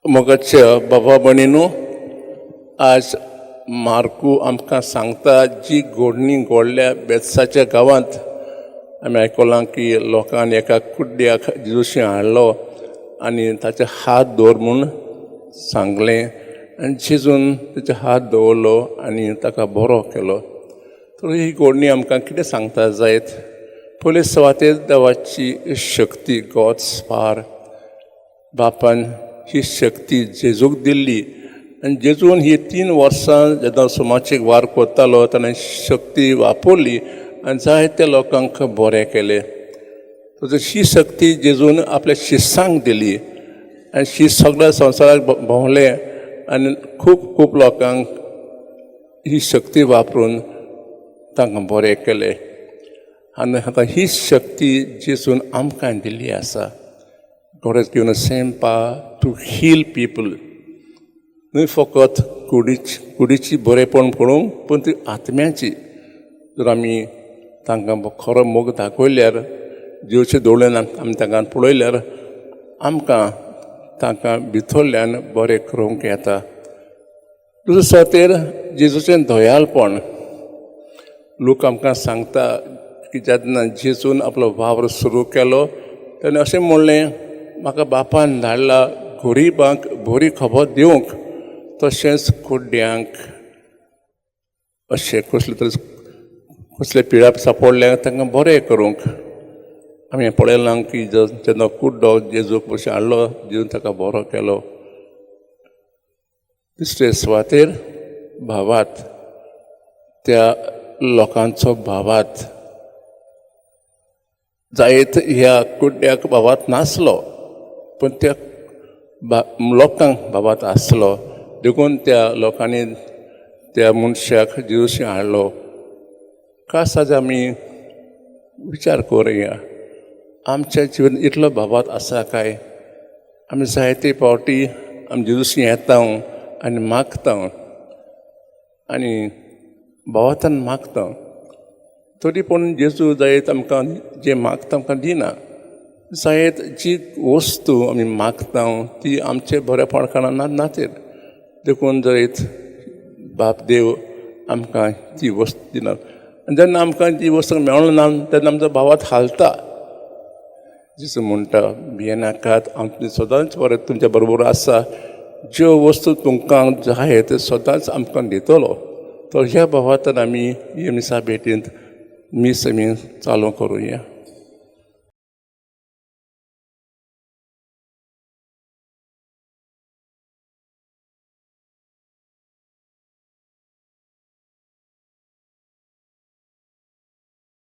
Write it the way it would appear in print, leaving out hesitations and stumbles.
मोगाच्या बाबा भयणीनो, आज मार्कू आमकां सांगता जी घडणी घडल्या बेतसाच्या गांवांत. आमी आयकलां की लोकांनी एका कुड्ड्याक जेजूशी हाडलो आनी ताचे हात दवर म्हूण सांगलें आनी जेजून ताचे हात दवरलो आनी ताका बरो केलो. तर ही घडणी आमकां कितें सांगता जायत? पयले सुवातेर देवाची शक्ती, गॉड्स पावर. बापान ही शक्ती जेजूक दिल्ली आनी जेजून ही 3 वर्सां जेन्ना समाजीक वावर करतालो, ताणें शक्ती वापरली आनी जायत्या लोकांक बरें केलें. ही शक्ती जेजून आपल्या शिसांक दिली आनी शीस सगळ्या संवसाराक भोंवले आनी खूब खूब लोकांक ही शक्ती वापरून तांकां बरें केलें. आनी आतां ही शक्ती जेजून आमकां दिल्ली आसा. God has given the same power to heal people. न्हय फकत कुडीची बरेपण पळोवंक, पूण ती आत्म्याची. जर आमी तांकां खरो मोग दाखयल्यार, जिवचे दोळ्यान आमी तांकां पळयल्यार, आमकां तांकां भितरल्यान बरें करूंक येता. दुसरे सुवातेर जेजूचें दयाळपण. लोक आमकां सांगता की जेन्ना जेजून आपलो वावर सुरू केलो, तेन्ना अशें म्हणलें, "म्हाका बापान धाडला गरिबांक बरी खबर दिवंक, तशेंच कुड्ड्यांक, अशें कसले तरी कसले पिळाप सापडल्या तांकां बरें करूंक." आमी पळयलां की जेन्ना कुड्डो जेजूक पयशे हाडलो, जेजून ताका बरो केलो. तिसरे सुवातेर भावार्त, त्या लोकांचो भावार्त. जायत ह्या कुड्ड्याक भावार्त नासलो, पूण त्या लोकांक भावार्त आसलो. देखून त्या लोकांनी त्या मनशाक जेजूशी हाडलो. खास आज आमी विचार करुया, आमच्या जिवन इतलो भावार्त आसा काय? आमी जायते फावटी आमी जेजूशी येता आनी मागता आनी भावार्थान मागता, तरी पूण जेजू जायत आमकां जें मागता आमकां दिना. जायत जी वस्तू आमी मागता ती आमचे बरेपण कारणान नातेर, देखून जायत बाप देव आमकां ती वस्त दिना. आनी जेन्ना आमकां ती वस्तू मेळना, तेन्ना आमचो भावार्त हालता. जेजू म्हणटा, "भियेनाकात, हांव सदांच बरें तुमच्या बरोबर आसा. ज्यो वस्तू तुमकां जाय त्यो सदांच आमकां दितलो." तर ह्या भावार्थान आमी ही मिसा भेटींत मीस आमी चालू करुया.